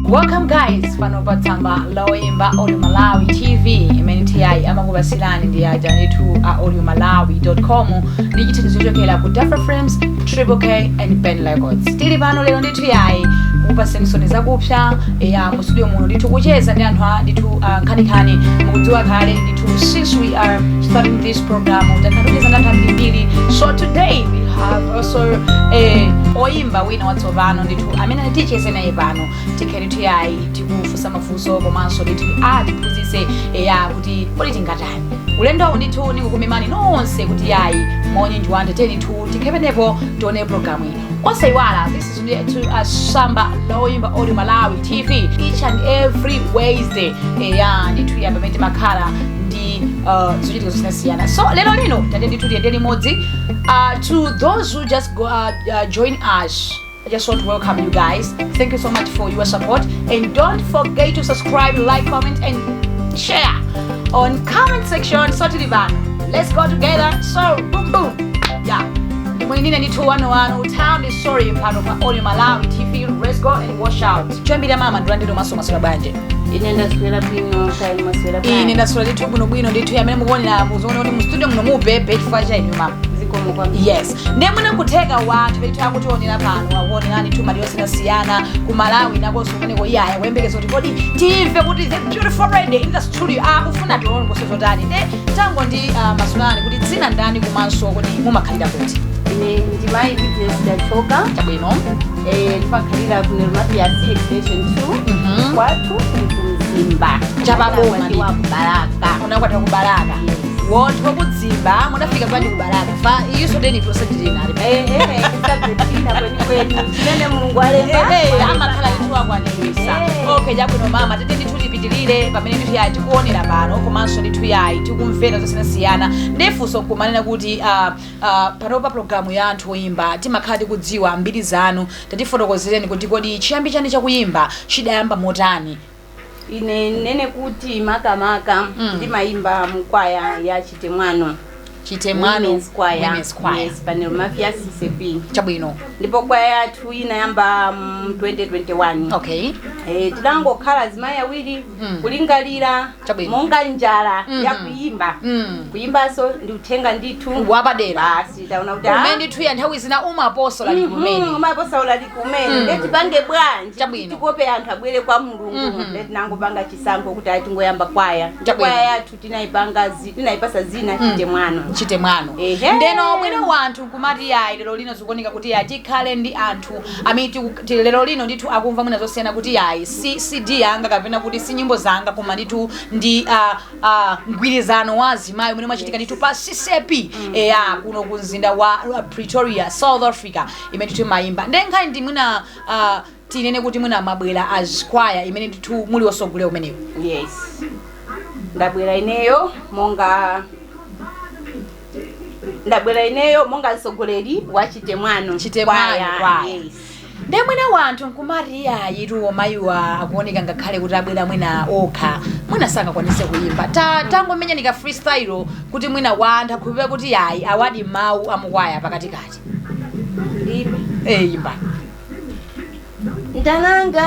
Welcome guys, pano pa tsamba loyimba Audio Malawi TV, imene ti amakupasirani ndi aja ndithu a audiomalawi.com ndi chithandizo chochokera ku Dafra Frames, Triple K and Ben Records. Tili pano lero ndithu yayi kukupasirani nsoni zakupsa ya mu studio muno ndithu, kucheza ndi anthu a ndithu nkhaninkhani. Mukudziwa kale ndithu, since we are starting this program takhala kucheza ndi anthu ambirimbiri. So today we have also oyimba wina watsopano ndithu amene ticheze naye pano. Tikhale ndithu yayi tikufunsa mafunso komanso ndithu atiphunzitse ya kuti kodi tingatani ulendowu. Ndithu ndikukumemani nonse kuti yayi maonye njiwande teni ndithu tikhale penepo tione programu ino. Osayiwala, this is ndithu tsamba loyimba Audio Malawi TV, each and every Wednesday ya ndithu ya pamene timakhala ndi zochitika zosiyanasiyana. So lero lino tate ndithu tiyende limodzi. To those who just join us, I just want to welcome you guys. Thank you so much for your support. And don't forget to subscribe, like, comment, and share on comment section. So tili pano. Let's go together. So boom boom. Yeah. Mwinine ndithu wanu wanu town is sorry pano pa Audio Malawi TV. Let's go and wash out. Choyambira mama, ndilandire maso masula banje? Ine ndaswera bwino, kali maswera? Ine ndaswera ndithu bwinobwino ndithu. Amene mukuonera muzoona kuti mu studio muno mubebe chifukwa cha inu mama. Zikomo kwambiri. Yes, ndiye mwina kutheka wanthu ndithu akutionera pano, akuonera ndithu mali osiyanasiyana ku Malawi nakonso kumeneko, iyaya kuyembekeza kuti kodi timve kuti the beautiful lady in the studio akufuna tione zotani. Nde tango ndi masulani kuti dzina ndani komanso kuti mumakhalira kuti? Ine ndimayi Business Dachoka. Chabwino. Ndimakhalira ku Nellmapius Extension 2. Kwathu ndi kumzimba. Chapaboma. Ndi wa kubalaka. Unakwata ku Balaka? Yes. Wonthu wakudzimba munafika bwanji ku Balaka? Fa iso deni tosajirina ali. Ehe, kusabwetina kwenikweni chimene Mulungu alemba. Amakhala ndithu akwanirisa. Okay, chabwino mama, tete ndithu tipitirire pamene ndithu yayi tikuonera pano komanso ndithu yayi tikumvera zosiyanasiyana. Ndifunso nkumanena kuti panopa programu ya anthu oyimba timakhala tikudziwa mbiri zanu. Tatifotokozereni kuti kodi chiyambi chanu chakuyimba chidayamba motani? Ine nene kuti makamaka ndimayimba mukwaya ya Chitemwano. Chitemwano. Women's Choir. Women's Choir. Yes, pa Nellmapius CCAP. Ndipo kwaya yathu inayamba mu 2021. Tinangokhala azimayi awiri kulingalira monga njala ya kuyimba. Kuyimbanso ndi uthenga ndithu wapadera. Basi taona kuti umene ndithu ya nthawi zina umaposola likumene. Umaposa likumene. Nde tipange bwanji? Chabwino. Tikope anthu abwere kwa Mulungu. Nde tinangopanga chisankho kuti ayi, tingoyamba kwaya. Ndi kwaya yathu tinayipanga tinayipasa zina Chitemwano. Chitemwano. Ehe. Ndeno mwina wanthu nkumati yayi lero lino zikuoneka kuti yayi tikhale ndi anthu amene lero lino ndithu akumva mwina zosiyana kuti yayi si CD yanga kapena kuti si nyimbo zanga, koma ndithu ndi mgwirizano wa azimayi umene umachitika ndithu pa CCAP eya kuno ku mzinda wa Pretoria, South Africa, imene ndithu imayimba. Nde nkhani ndi mwina tinene kuti mwina mabwera as choir imene ndithu muli wosogolera umenewu? Yes, ndabwera ineyo monga mtsogoleri wa Chitemwano. Chitemwano Kwaya. Kwaya. Yes. Nde mwina wanthu nkumati iyayi tuwo mayiwa akuoneka ngakhale kuti abwera mwina okha, mwina sangakwanise kuyimba. Tangomenyanika freestyle kuti mwina wanthu akhulupirira kuti yayi awadi mawu amukwaya pakatikati. Ndimbe? Eh, imba. Ndananga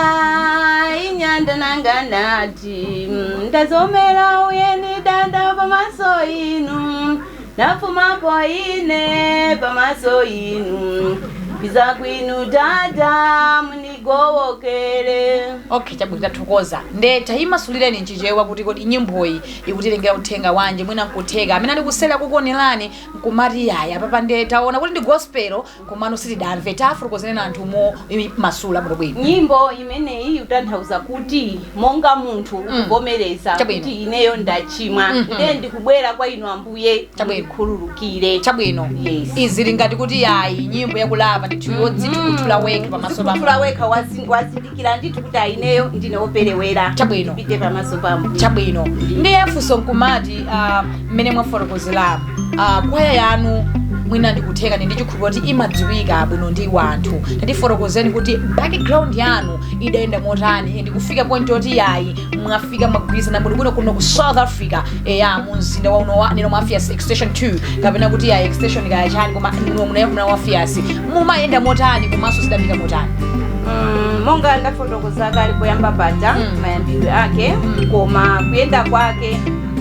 inyanda nanga nati ndazomera uyeni danda pamaso inu, nafumapo ine pamaso inu, biza kwinu dada mundigowokere. Okay, chabwino, tathokoza. Nde tayimasulireni mchichewa kuti kodi nyimboyi ikutilengera uthenga wanji? Mwina nkutheka amene ali kusela kukuonerani nkumati yayi apapa nde taona kuti ndi gospel komano sitidamve. Tafotokozereni anthu mo masula bwinobwino. Nyimbo imeneyi ikutanthauza kuti monga munthu ukuvomereza kuti ineyo ndachimwa, ndiye ndikubwera kwa inu Ambuye, mundikhululukire. Chabwino. Yes. Izi lingati kuti yayi nyimbo yakulapa ndithu yodzitukuthula wekha pamaso pa Kuthula wekha, wazindikira ndithu kuti aineyo ndine woperewera. Ndipite pamaso pa Ambuye. Chabwino. Ndiye funso nkumati mmene mwafotokozeramu, kwaya yanu mwina ndikutheka ndi chikhulupiriro kuti imadziwika bwino ndi wanthu. Tatifotokozeni kuti background yanu idayenda motani ndikufika point yoti yayi mwafika mwagwirizana bwinobwino kuno ku South Africa, eya, mu mzinda wa uno wa Nellmapius Extension 2 kapena kuti yayi extension kaya chani, koma muno muna Mafias mumayenda motani komanso zidapita motani? Monga ndafotokoza kale poyamba paja, mayambidwe ake, koma kuyenda kwake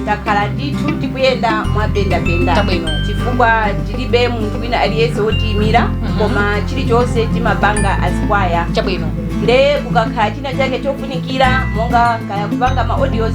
takhala ndithu tikuyenda mwapendapenda, chifukwa tilibe munthu wina aliyense wotiyimira, koma chilichonse timapanga azikwaya. Nde kukakhala china chake chofunikira, monga kaya kupanga ma audios,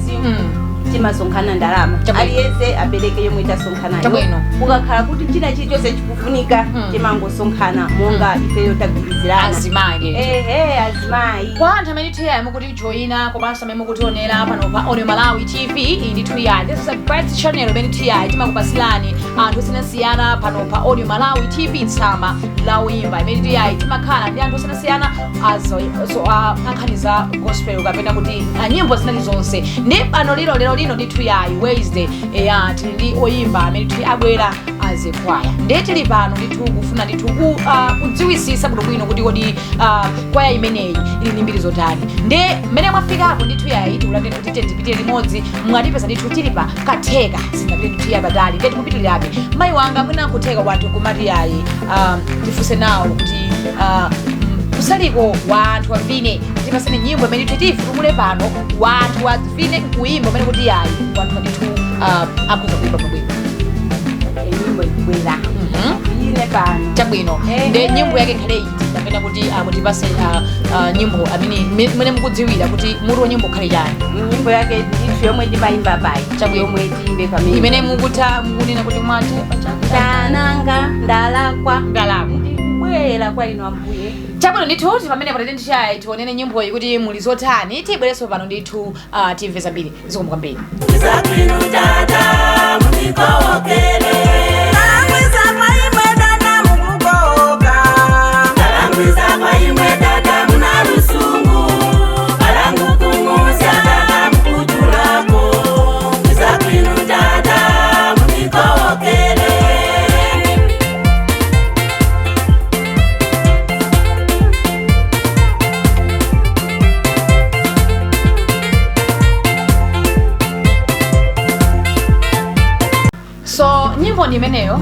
timasonkhana ndalama, aliyense apereke yomwe tasonkhanayo. Kukakhala kuti china chilichonse chikufunika, timangosonkhana monga ifeyo tagwirizirana. Azimayi ndithu. Ehe, azimayi. Kwa anthu amene tiyayi mukutijoyina komanso amene mukutionera pano pa Audio Malawi TV, iyi ndithu yayi, this is a best channel imene tiyayi timakupasilani anthu osiyanasiyana pano pa Audio Malawi TV, tsamba la oyimba, imene tiyayi timakhala ndi anthu osiyanasiyana so ankhani za gospel kapena kuti nyimbo zinali zonse. Ndi pano lero, lero lino ndithu yayi, Wednesday, eya, tili ndi oyimba amene ndithu abwera azikwaya. Ndiye tili pano ndithu kufuna ndithu kudziwisisa bwinobwino kuti kodi kwaya imeneyi ili ndi mbiri zotani. Ndi mmene mwafikapo ndithu yayi, tikulandira kuti tipite limodzi. Mwatipeza ndithu tili pa Katheka, sinapite ndithu yayi patali. Ndiye tikupitirirabe. Mayi wanga, mwina nkutheka kwathu kumati yayi, tifunse nawo kuti kusaliko wanthu wavine, tipasane nyimbo imene ndithu tifutumule pano, wanthu wavine nkuimba umene kuti yayi wanthu ndithu akhoza kuimba pabwino. Nyimbo ikubwera ine pano. Chabwino. Ndi nyimbo yake nkhale iti, kapena kuti mutipase nyimbo amene mene mukudziwira kuti mutu wa nyimbo ukhale chani? Nyimbo yake ndithu yomwe ndimayimba payi, Chabwino. yomwe tiyimbe pamene Imene mukutha mukunena kuti mwachepa Tananga ndalakwa, Ndalakwa. Ndikubwera kwa inu Ambuye. Chabwino ndithu, pamene patete ndichayi tionene nyimboyi kuti muli zotani. Tibwerenso pano ndithu, timve zambiri. Zikomo kwambiri. Zakwinu tata mutikowokele. Kalangwiza kwa imwe dada mukukoka. Kalangwiza kwa imwe tata muna lusungu. Kalangu kumuza tata mukutulako. Zakwinu tata mutikowokele. So nyimbo ndi imeneyo,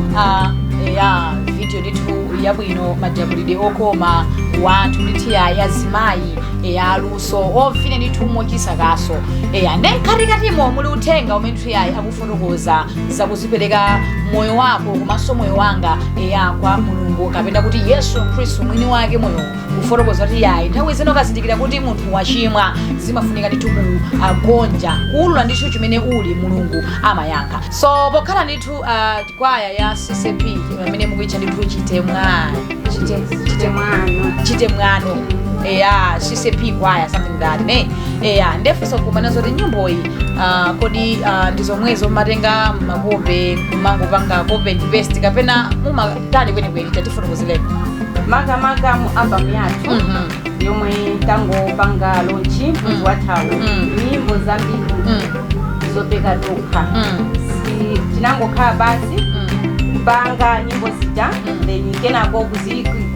ya video ndithu yabwino, majambulidwe okoma, wanthu ndithu ya azimayi ya aluso ovine ndithu mochisakaso. Eya, ndi mkhatikatimo muli uthenga umene ndithu yayi akufotokoza zakuzipereka moyo wako komanso moyo wanga, eya, kwa Mulungu kapena kuti Yesu Khristu mwini wake moyo, kufotokoza kuti yayi nthawi zino ukazindikira kuti munthu wachimwa, zimafunika ndithu kugonja, kuwulula ndithu chimene uli, Mulungu amayankha. So pokhala ndithu kwaya ya CCP imene mukuitcha ndithu Chitemwano. Chitemwano, eya, CCP kwaya, something that ne. Eya, ndefunso kumana zoti nyimboyi, kodi ndi zomwezo mumatenga makope kumangopanga copy and paste, kapena mumatani kwenikweni? Tatifotokozereni. Makamaka mu album yathu yomwe tangopanga launch mwezi wathawu, nyimbo zambiri zopeka tokha. Tinangokhala basi kupanga nyimbo zija, then kenako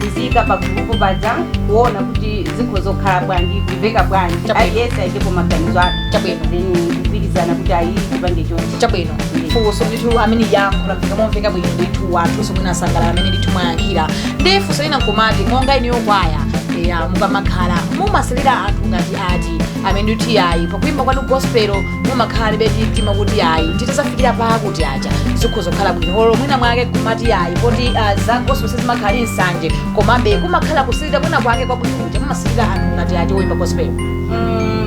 kuziyika pa group paja, kuona kuti zikhozokhala bwanji, kumveka bwanji, aliyense ayikepo maganizo ake, then kugwirizana kuti ayi, tipange chonchi. Chabwino. Funso ndithu amene yankho lamveka momveka bwino ndithu, wathu somwe asangalala amene ndithu mwayankhira. Ndi funso lina nkumati, monga inuyo kwaya ya, mukamakhala mumasalira anthu ngati ati amene ndithu yayi pakuimba kwanu gospel mumakhala libe mtima kuti yayi titazafikira pakuti aja zikhozokhala bwino, olo mwina mwake kumati yayi poti za gospel sizimakhala nsanje, komabe kumakhala kusilira kwina kwake kwabwino kuti mumasilira anthu ngati ati oyimba gospel?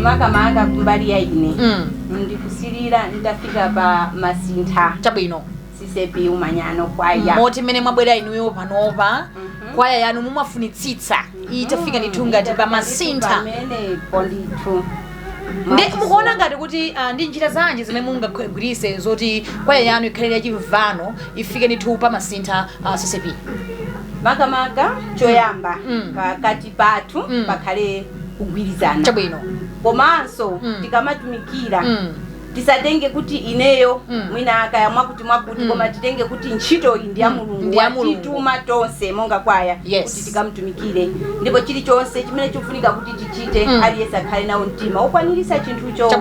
Makamaka kumbali ya ine, ndikusilira nditafika pa Masintha CCP Umanyano kwaya. Moti mmene mwabwera inuyo panopa, kwaya yanu mumafunitsitsa itafika ndithu ngati pa Masintha? Pamenepo ndithu. Ndi mukuona ngati kuti ndi njira zanji zimene mungagwirise zoti kwaya yanu ikhale yachimvano, ifike ndithu pa Masintha CCP? Makamaka choyamba, pakati pathu pakhale kugwirizana, komanso tikamatumikira Tisatenge kuti ineyo mwina akaya mwakuti mwakuti, koma titenge kuti ntchito iyi ndi ya Mulungu. Ndi ya Mulungu. Watituma tonse monga kwaya kuti tikamtumikire, ndipo chilichonse chimene chikufunika kuti tichite, aliyense akhale nawo mtima wokwanirisa chinthucho.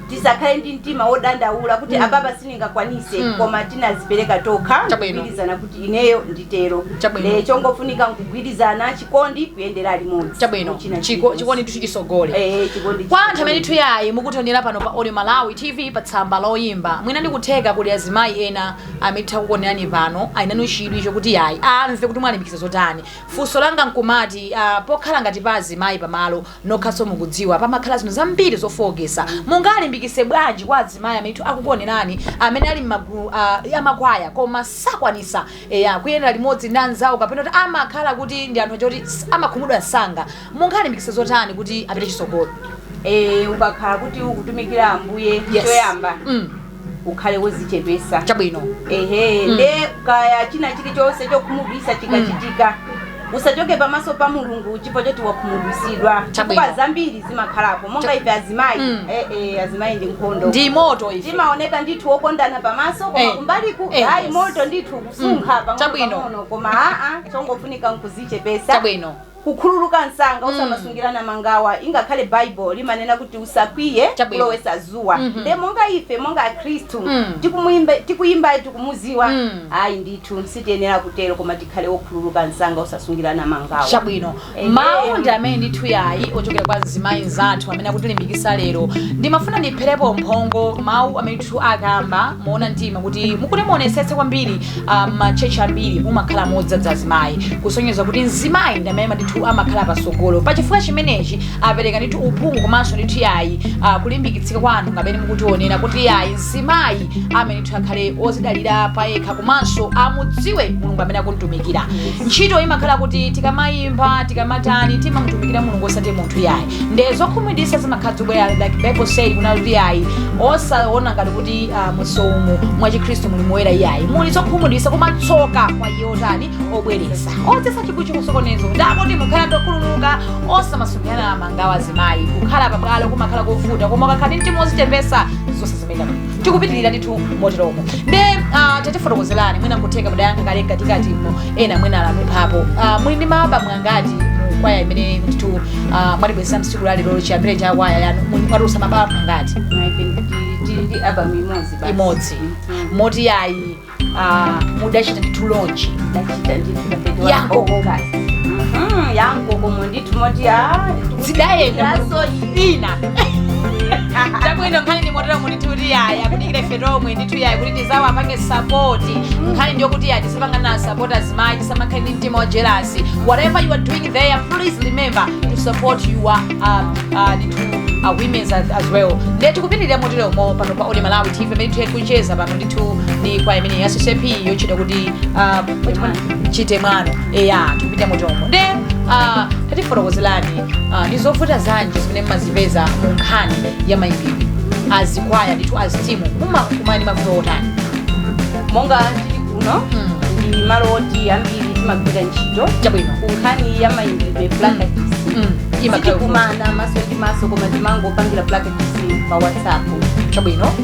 Tisakhale ndi mtima wodandaula kuti apapa sindingakwanise, koma tinazipereka tokha kugwirizana kuti ineyo nditero. Le chongofunika nkugwirizana, chikondi, kuyendera limodzi. Chabwino. Muchina chilichonse. Chikondi tichisogole. Eh, chikondi. Kwa anthu amene tuyayi mukutionera pano pa Audio Malawi TV pa tsamba loyimba, mwina ndikutheka kuli azimayi ena amene titha kukuonerani pano, ayinanu chidwi chokuti yayi amve kuti mwalimbikitsa zotani. Funso langa nkumati, pokhala ngati pa azimayi pamalo nokhaso mukudziwa pamakhala zinthu zambiri zofowokesa, mungalimbikitse bwanji kwa azimayi amene akukuonerani, amene ali m'magulu amakwaya koma sakwanisa eya kuyendera limodzi ndi anzawo, kapena kuti amakhala kuti ndi anthu achoti amakhumudwa msanga? Mungalimbikitse zotani kuti apite chisogolo? Ukakhala kuti ukutumikira Ambuye, choyamba ukhale wozichepesa. Ehe, nde kaya china chilichonse chokhumudwisa chikachitika, usachoke pamaso pa Mulungu chifukwa choti wakhumudwisidwa, chifukwa zambiri zimakhalapo. Monga ife azimayi, azimayi ndi nkhondo. Ndi moto ife. Timaoneka ndithu wokondana pamaso, koma kumbaliku hayi, moto ndithu, kusunkha pang'ono pang'ono. Koma aa, chongofunika nkuzichepesa, kukhululuka msanga, usamasungirana mangawa. Ingakhale Bible limanena kuti usakwiye kulowesa zuwa. Nde monga ife, monga akhristu, tikuyimba, tikumuziwa, ayi ndithu sitiyenera kutero, koma tikhale wokhululuka msanga, usasungirana mangawa. Chabwino. Mawu ndi amene ndithu yayi ochokera kwa azimayi nzathu amene akutilimbikitsa lero. Ndimafuna ndipherepo mphongo mawu amene ndithu akamba moona mtima kuti mukuti muonesetse kwambiri, machechi ambiri mumakhala modzadza azimayi, kusonyeza kuti mzimayi ndi amene ndithu amakhala pasogolo. Pachifukwa chimenechi apereka ndithu uphungu komanso ndithu yayi kulimbikitsika kwa anthu ngamene mukutionera kuti yayi mzimayi amene ndithu akhale ozidalira payekha komanso amudziwe Mulungu amene akuntumikira. Ntchito imakhala kuti tikamayimba, tikamatani, timamutumikira Mulungu osati munthu yayi. Nde zokhumudwitsa zimakhala zobwera, like Bible said kuna kuti yayi osaona ngati kuti musomu mwa Chikhristu muli moyera, iyayi, muli zokhumudwitsa, koma tsoka kwa iye otani obweresa odzesa chikulu chikusokonezo. Ndakuti mukhala tokhululuka, osamasungirana mangawa. Azimayi kukhala pabwalo kumakhala kovuta, koma ukakhala ndi mtima wozichepesa zonse zimene tikupitirira ndithu moteromo. Nde tatifotokozerani, mwina nkutheka mudayankha kale katikatimo, ena mwina alanumphapo, muli ndi maabamu angati mu kwaya imene ndithu mwatibweretsa msiku la lero? Chiyambire cha kwaya yanu mwatulutsa mabamu angati? Tili ndi album imodzi basi. Imodzi. Moti yayi mudachita ndithu launch. Dachita ndithu kapeti. Yankokomo. Yankokomo ndithu, moti a Zidayenda. Yaso. Ina chabwino. Nkhani ndi motero ndithu kuti yayi akudikira ife tomwe ndithu yayi kuti tizawo apange support. Nkhani ndiyo kuti yayi tisapangana support azimayi, tisamakhale ndi mtima wa jealous. Whatever you are doing there, please remember to support your ndithu women as well. Ndiye tikupitirira moteromo pano pa Audio Malawi TV amene tiyeni kucheza pano ndithu ndi kwa imene ya CCAP yotchedwa kuti Chitemwano. Eya, tikupita moteromo. Nde tatifotokozerani, ndi zovuta zanji zimene mmazipeza mu nkhani ya mayimbidwe azikwaya ndithu, azitimu, mumakumana ndi mavuto otani? Monga tili kuno, ndi malo oti ambiri timagwira ntchito. Ku nkhani ya mayimbidwe, practice, Imakhala sitikumana maso ndi maso, koma timangopangira practice pa WhatsApp.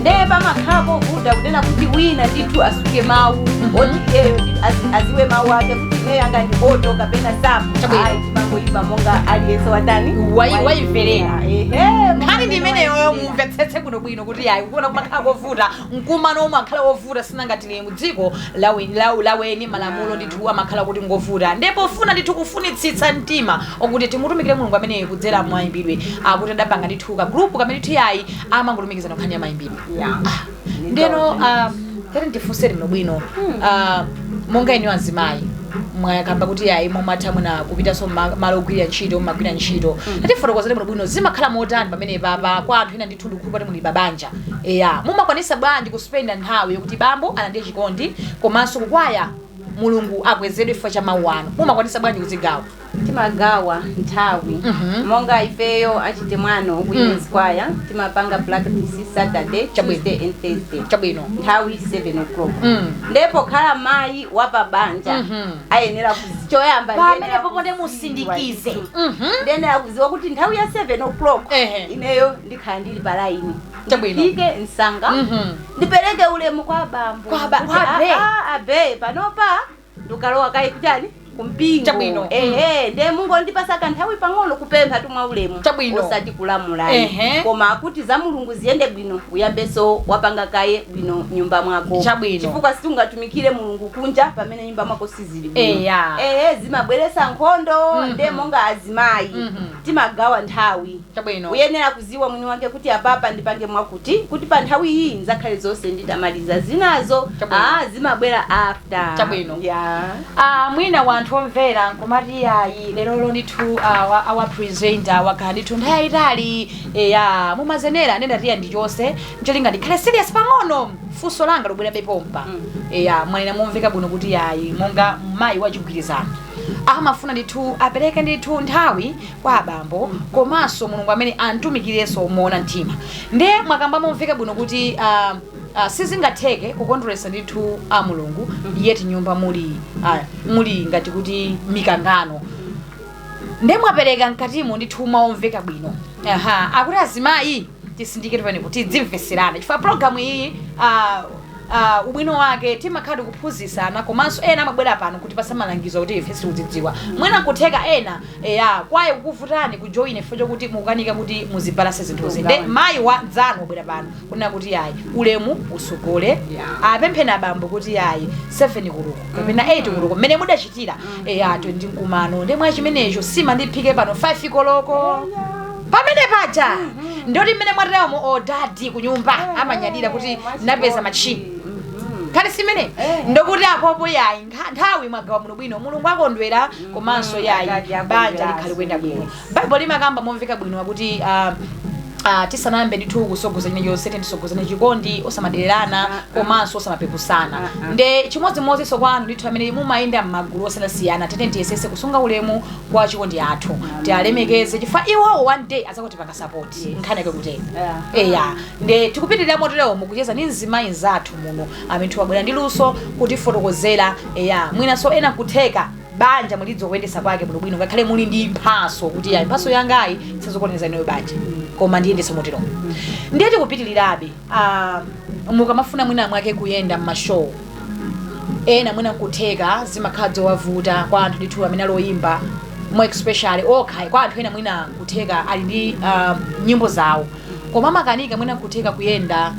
Nde pamakhala povuta kunena kuti wina ndithu asuke mawu oti iyeyo ndithu aziwe mawu ake kuti ineyo anga ndi alto kapena sub. Ayi, timangoyimba monga aliyense watani. Wayimverera. Ehe. Nkhani ndi imeneyo, mumvetsetse bwinobwino kuti yayi kuona kumakhala kovuta, mkumano omwe akhala wovuta, sinangatili mu dziko laweni, malamulo ndithu amakhala kuti ngovuta. Ndipo funa ndithu kufunitsitsa mtima okuti timutumikire Mulungu ameneyo kudzera mwayimbidwe, akuti adapanga ndithu ka group kamene ndithu yayi amangolumikizana nkhani ya mayimbidwe. Ndeno tati ndifunseni bwinobwino, monga inu azimayi mwakamba kuti yayi mumatha mwina kupitanso malo ogwirira ntchito, mumagwira ntchito, tatifotokozere bwinobwino zimakhala motani pamene papa kwa anthu ena ndithu ndikukhulupirira kuti muli babanja. Eya, mumakwanisa bwanji kuspenda nthawi yokuti bambo alandire chikondi komanso kukwaya Mulungu akwezedwe chifukwa cha mawu anu? Mumakwanisa bwanji kuzigawa? Timagawa nthawi. Monga ifeyo achitemwano women's choir timapanga practice Saturday, Tuesday and Thursday, nthawi 7 o'clock. Ndipo khala mayi wapabanja ayenera choyamba pamene ndiyenera popo ndi kuziwa musindikize. ndithu. Ndiyenera kuziwa kuti nthawi ya 7 o'clock ineyo ndikhala ndili pa line. Chabwino. Ndiphike msanga, ndipereke ulemu kwa abambo. Kwa Kuti, kwa abe. "Ah, ah, abe panopa ndikalowa kayi kuchani kumpingo." Chabwino. Ehe, nde mungondipasa kanthawi pang'ono kupempha tumwa ulemu, Chabwino. osati kulamulani, koma kuti za Mulungu ziyende bwino, uyambenso wapanga kaye bwino nyumba mwako. Chabwino. Chifukwa situngatumikire Mulungu kunja pamene nyumba mwako sizili bwino. Eya. Ehe, zimabweresa nkhondo. Nde monga azimayi timagawa nthawi. Chabwino. Uyenera kuziwa mwini wake kuti apapa ndipange mwakuti kuti pa nthawi iyi nzakhale zonse nditamaliza zinazo. Chabwino. Ah, zimabwera after. Chabwino. Yeah. Ah, mwina wanthu omvera nkumati ayi, lerolo ndithu awa presenter wakhala ndithu nthawi yayitali, eya, mumazenera ndendatiya ndichonse ncholinga ndikhale serious pang'ono. Funso langa lobwera bepompa. Eya, mwanena momveka bwino kuti yayi, monga mayi wachigwirizano amafuna ndithu apereke ndithu nthawi kwa abambo komanso Mulungu amene antumikirenso moona mtima. Nde mwakamba momveka bwino kuti sizingatheke kukondweretsa ndithu a Mulungu yeti nyumba muli ngati kuti mikangano. Nde mwapereka mkatimo ndithu maomveka bwino. Aha, akuti azimayi tisindike panepo, tidzimveserana, chifukwa programu iyi ubwino wake timakhala tikuphunzitsana, komanso ena amabwera pano kuti pasamalangizo kuti ife sitikudzidziwa. Mwina nkutheka ena eya kwaye kukuvutani kujoyina chifukwa chokuti mukukanika kuti muzibalase zinthuzi. Nde mayi wa dzanu wabwera pano kunena kuti yayi, ulemu usogole. Apempheni abambo kuti yayi, 7 koloko kapena 8 koloko mmene mudachitira, eya, ndi mkumano, nde mwa chimenecho sima ndiphike pano 5 koloko pamene paja. Ndoti mmene mwateramo odadi kunyumba amanyadira kuti napeza machini khali simene. Ndokuti apopo yayi, nthawi mwagawa muno bwino, Mulungu akondwera, komanso yayi, Akadya banja akondweranso, likhale kuyenda bwino. Yes. Baibulo limakamba momveka bwino akuti tisanayambe ndithu kusogoza china chonse, tisogozane chikondi, osamadererana komanso osamapepusana. Nde chimodzimodzinso kwa anthu ndithu amene mumayenda m'magulu osiyanasiyana, tete tiyesese kusunga ulemu kwa chikondi athu, tialemekeze, chifukwa iwowo one day azakutipanga support. Nkhani yake kutero. Eya, nde tikupitirira moteromo kucheza ndi mzimayi zathu muno amene wabwera ndi luso kutifotokozera. Eya, mwinanso ena kutheka banja mulidzi kuyendesa kwake bwinobwino, ngakhale muli ndi mphaso kuti ya mphaso yangayi sizokoneza ineyo banja, koma ndiyendesa moteromo. Ndiye tikupitirirabe, mukamafuna mwina mwake kuyenda mmashow ena, mwina nkutheka zimakhala zowavuta kwa anthu ndithu amene aloyimba, more especially okha kwa anthu ena mwina nkutheka ali ndi nyimbo zawo koma amakanika mwina nkutheka kuyenda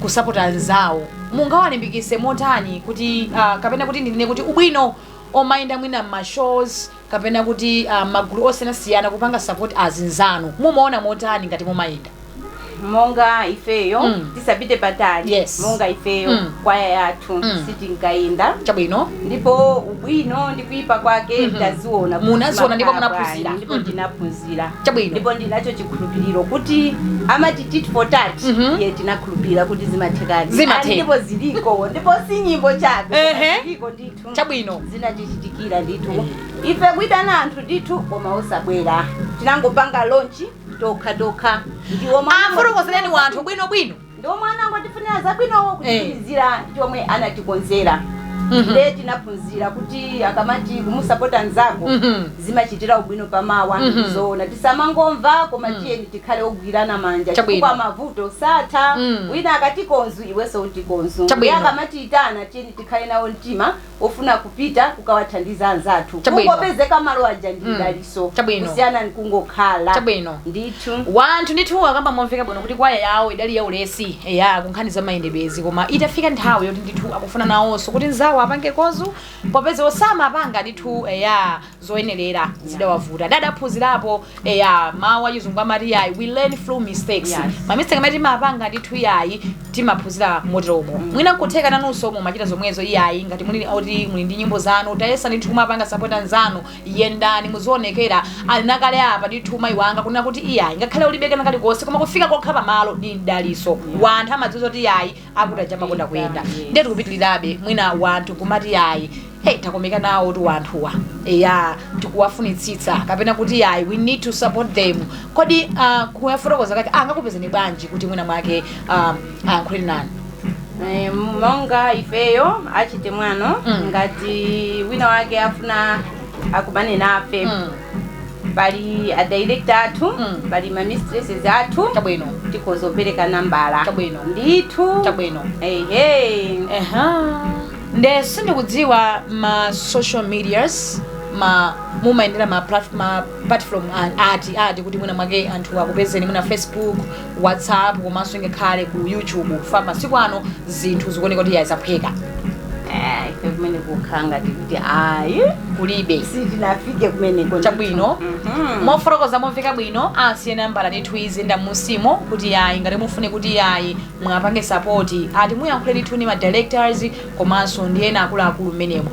kusapota anzawo, mungawalimbikise motani kuti kapena kuti ndinene kuti ubwino omayenda mwina mmashows kapena kuti magulu osiyanasiyana kupanga support azinzanu, mumaona motani ngati mumayenda? Monga ifeyo, tisapite patali, monga ifeyo, kwaya yathu sitinkayenda. Chabwino. Ndipo ubwino ndi kuyipa kwake taziona kuti Munaziona ndipo zimakhala munaphunzira. bwanji, ndipo tinaphunzira. Chabwino. Ndipo ndinacho chikhulupiriro kuti amati tit for tat. Ye, tinakhulupirira kuti zimathekadi. Zimatheka. Ah, ndipo ziliko, ndipo si nyimbo chabe, ziliko ndithu. Chabwino. Zinatichitikira ndithu ife kuitana anthu ndithu koma osabwera. Tinangopanga launch tokha tokha, ndiwo mwana. Afotokozereni wanthu bwinobwino. Ndiwo mwana angotifunira zabwinowo, kutitumizira chomwe anatikonzera. Nde tinaphunzira kuti akamati kumusapota mnzako zimachitira ubwino pamawa. Zoona, tisamangomva, koma tiyeni tikhale ogwirana manja, chifukwa mavuto satha. Wina akati konzu, iwenso uti konzu. Ndiye akamatiitana, tiyeni tikhale nawo mtima ofuna kupita kukawathandiza anzathu. Kungopezeka malo aja ndi daliso, kusiyana nkungokhala. Ndithu. Wanthu ndithu akamba momveka bwino kuti kwaya yawo idali yaulesi, eya, kunkhani za mayendedwezi, koma itafika nthawi yoti ndithu akufuna nawonso kuti nzawo apange kozu, popeza osamapanga ndithu, eya, zoyenerera, zidawavuta. Dadaphunzirapo, eya, mawu achizungu amati yayi, "We learn through mistakes." Ma mistake amene timapanga ndithu, yayi, timaphunzira moteromo. Mwina nkutheka nanunso mumachita zomwezo, iyayi, ngati muli oti muli ndi nyimbo zanu, tayesa ndithu kumapanga support anzanu, yendani muzionekera. Ali nakale apa ndithu mayi wanga kunena kuti iyayi, ngakhale ulibe kena kalikonse, koma kufika kokha pamalo ndi mdaliso. Wanthu amadziwa kuti iyayi, akuti aja amakonda kuyenda. Ndiye tikupitirirabe, mwina wanthu kumati yayi, hey, takomeka nawo tu wanthuwa, eya, tikuwafunitsitsa, kapena kuti yayi, we need to support them. Kodi kuyafotokoza kake angakupezeni bwanji kuti mwina mwake ayankhuleni nanu? Monga ifeyo achite mwano, ngati wina wake afuna akumane nafe, Pali a director athu, pali ma mistresses athu. Chabwino. Tikhozopereka nambala. Chabwino. Ndithu. Chabwino. Ehe. Eha, nde sindikudziwa ma social medias ma mumayendera ma platform ati kuti mwina mwake anthu akupezeni, mwina Facebook, WhatsApp, komanso ingakhale ku YouTube, fa masiku ano zinthu zikuoneka kuti yazaphweka. Ife kumene kukhala ngati kuti ayi, Kulibe. sitinafike kumeneko. Chabwino. Mofotokoza momveka bwino, asiye nambala ndithu izi ndamusimo kuti yayi, ngati mufune kuti yayi mwapange support, ati muyankhule ndithu ndi ma directors komanso ndi ena akuluakulu mmenemo.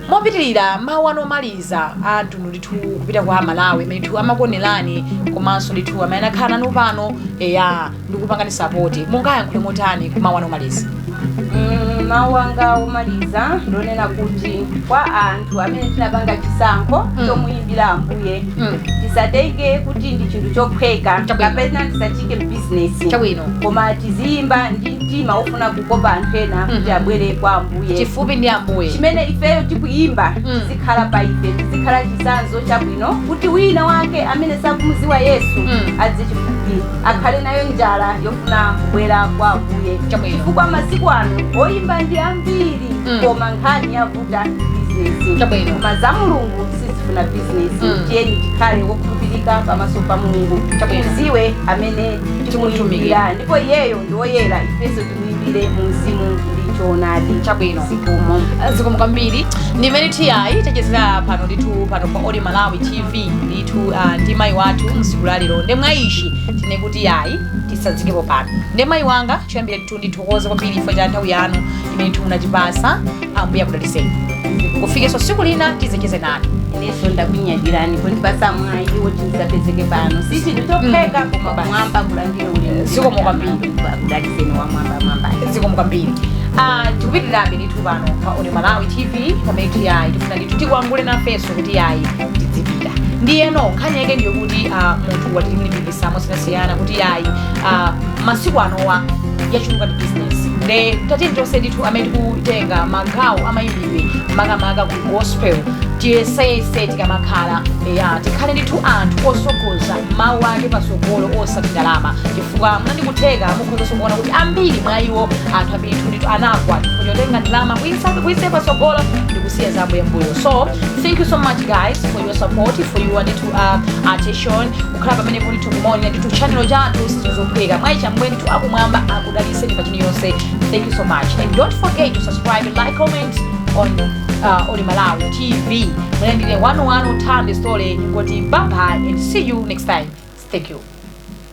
Mopitirira, mawu ano omaliza anthu ndithu kupita kwa Malawi amene ndithu amakuonerani komanso ndithu amene akhala nanu pano, eya, ndikupangani support, mungayankhule motani ku mawu ano omaliza? Mawu anga omaliza ndonena kuti kwa anthu amene tinapanga chisankho chomuyimbira Ambuye, tisatenge kuti ndi chinthu chophweka kapena tisachike bizinesi, koma tiziyimba ndi mtima wofuna kukopa anthu ena kuti abwere kwa Ambuye. Chifupi ndi Ambuye. Chimene ifeyo tikuyimba tizikhala pa ife, tizikhala chitsanzo chabwino kuti wina wake amene sakumuziwa Yesu adze chifupi, akhale nayo njala yofuna kubwera kwa Ambuye, chifukwa masiku ano oyimba ndi ambiri, koma nkhani yavuta bizinesi. Koma za Mulungu sizifuna bizinesi. Tiyeni tikhale wokhulupirika pamaso pa Mulungu, tiziwe amene tikumuyimbira, ndipo iyeyo ndi woyera, ifenso timuyimbire mu mzimu ndi choonadi. Chabwino. Zikomo. Zikomo kwambiri. Ndimene tiyayi tachezera pano ndithu pano pa Audio Malawi TV ndithu, ndi mayi wathu msiku lalero. Nde mwayishi tine kuti yayi, tisadzikepo pano. Nde mayi wanga, choyambira ndithu ndithokoza kwambiri chifukwa cha nthawi yanu imene ndithu munatipasa. Ambuye akudalitseni, kufikenso tsiku lina tizecheze nanu. Inenso ndakunyadirani kundipasa mwayi woti ndisapezeke pano. Si chinthu chophweka, koma kumwamba kulandire ulemu. Zikomo kwambiri. Akudalitseni wamwamba mwamba. Zikomo kwambiri. Tikupitirirabe ndithu pano pa Audio Malawi TV pamene tiyayi tifuna ndithu tikuangule nafenso kuti yayi tidzipita. Ndiyeno nkhani yake ndiyo kuti munthu watilimbikisa mosiyanasiyana kuti yayi, masiku anowa yachuluka ndi business. Nde tatiyeni tonse ndithu amene tikutenga magawo amayimbidwe, makamaka ku gospel, tiyesese tikamakhala, ya, tikhale ndithu anthu osogoza mawu ake pasogolo, osati ndalama, chifukwa munandikutheka mukhozanso kuona kuti ambiri mwa iwo, anthu ambiri ndithu ndithu anagwa chifukwa chotenga ndalama kuyisa pasogolo ndikusiya za Ambuye mbuyo. So thank you so much guys for your support, for your ndithu attention, kukhala pamenepo ndithu kumaonera ndithu channel chathu sizozophweka. Mwayicha Ambuye ndithu akumwamba akudalitseni pa chiliyonse. Thank you so much and don't forget to subscribe, like, comment on Audio Malawi TV. Mwenendine 11 time the story ngoti bye bye and see you next time. Thank you.